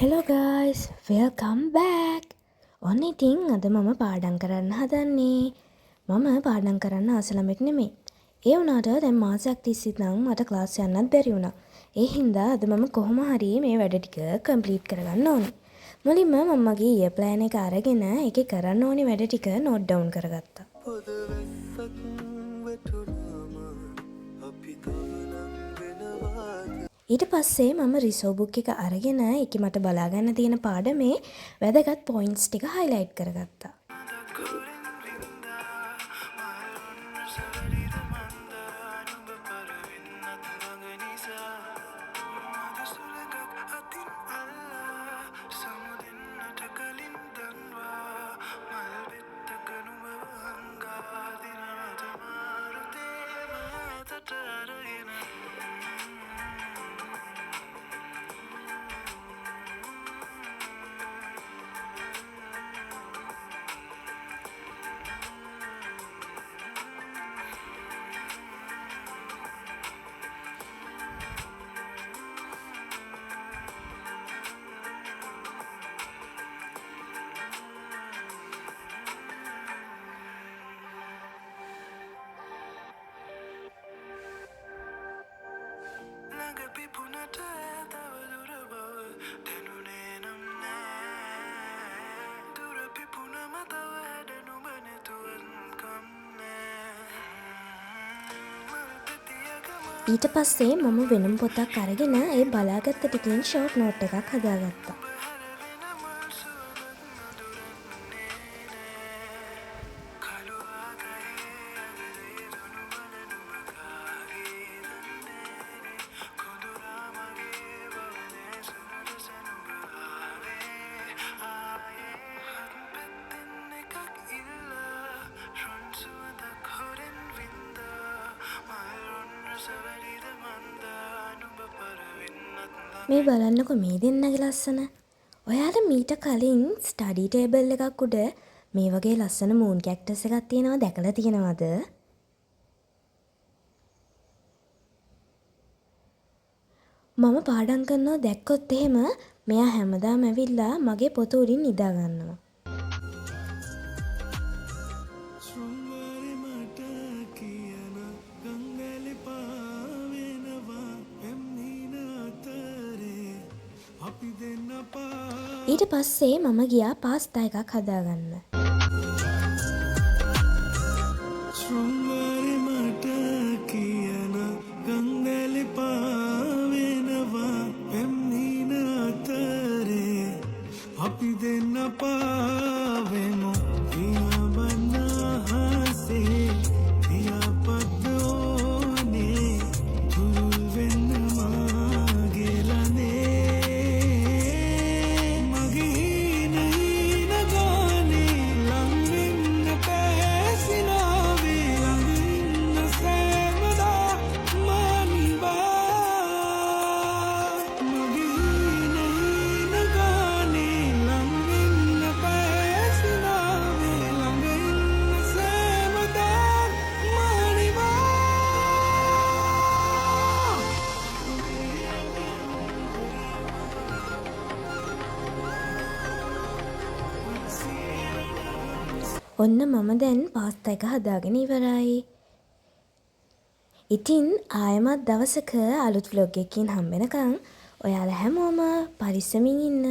Hello guys, welcome back. ඔන්න ඉතින් අද මම පාඩම් කරන්න හදන්නේ. මම පාඩම් කරන්න ආස ළමෙක් නෙමෙයි. ඒ වුණාට දැන් මාසයක් තිස්සේ නම් මට ක්ලාස් යන්නත් බැරි වුණා. ඒ හින්දා අද මම කොහොම හරි මේ වැඩ ටික කම්ප්ලීට් කරගන්න ඕනේ. මුලින්ම මම මගේ ඉයර් ප්ලෑන් එක අරගෙන ඒකේ කරන්න ඕනේ වැඩ ටික නෝට් ඩවුන් කරගත්තා. පොද වැස්සක් වැටුනාම අපි තව ලං වෙනවාද? ඊට පස්සේ මම රිසෝ බුක් එක අරගෙන ඒකේ මට බලා ගන්න තියෙන පාඩමේ වැදගත් පොයින්ට්ස් ටික හයිලයිට් කරගත්තා. කොරෙන් වින්දා මල් රොන් රස වැඩිද මන්දා නුඹ පරවෙන්නත් ළඟ නිසා මද සුළඟක් අතින් අල්ලා සමුදෙන්නට කලින් දන්වා මල් බෙත්තක නුඹව හංගා දෙනවද මාරුතේ මා අතට අරගෙන. ළඟ පිපුණට තව දුර බව දැනුනේ නම් නෑ දුර පිපුණම තව හැඩ නුඹ නැතුවත් කම් නෑ මල් පෙතියක ඊට පස්සේ මම වෙනම පොතක් අරගෙන ඒ බලාගත්ත ටිකෙන් ෂෝට් නෝට් එකක් හදාගත්තා. හැරවෙන මල් සුවඳ දුන්නේ නෑ කළු ආගයේ අගලේ දුනු මල නුඹ කාගේ දන්නේ කොඳුරා මගේ බව නෑසුන ලෙස නුඹ ආවේ ආයේ හත් පැත්තෙන් එකක් ඉල්ලා රොන් සුවඳක් හොරෙන් වින්දා මල් රොන් රස වැඩිද මන්දා නුඹ පරවෙන්නත් ළඟ මේ බලන්නකො මේ දෙන්නගේ ලස්සන. ඔයාලා මීට කලින් ස්ටඩි ටේබල් එකක් උඩ මේ වගේ ලස්සන මූන් කැක්ටස් එකක් තියෙනවා දැකලා තියෙනවද? මම පාඩම් කරනවා දැක්කොත් එහෙම මෙයා හැමදාම ඇවිල්ලා මගේ පොත උඩින් නිදා ගන්නවා. ශෘංගාරේ මට කියන ගංගැලි පාවෙනවා පෙම්හින අතරේ අපි දෙන්න පා ඊට පස්සේ මම ගියා පාස්තා එකක් හදාගන්න. ශෘංගාරේ මට කියන ගංගැලි පාවෙනවා පෙම්හින අතරේ අපි දෙන්න පාවෙමු පියාඹන අහසේ පියාපත් ඕනේ තුරුල් වෙන්න මාගේ ලනේ මගේ හීන හීන ගානේ ලං වෙන්න පැසිනාවේ ළඟ ඉන්න සෑමදා මානිවා මගේ හීන හීන ගානේ ලං වෙන්න පැසිනාවේ ළඟ ඉන්න සෑමදා මානිවා. ඔන්න මම දැන් පාස්තා එක හදාගෙන ඉවරයි. ඉතින් ආයෙමත් දවසක අලුත් ව්ලොග් එකකින් හම්බෙනකන් ඔයාලා හැමෝම පරිස්සමින් ඉන්න.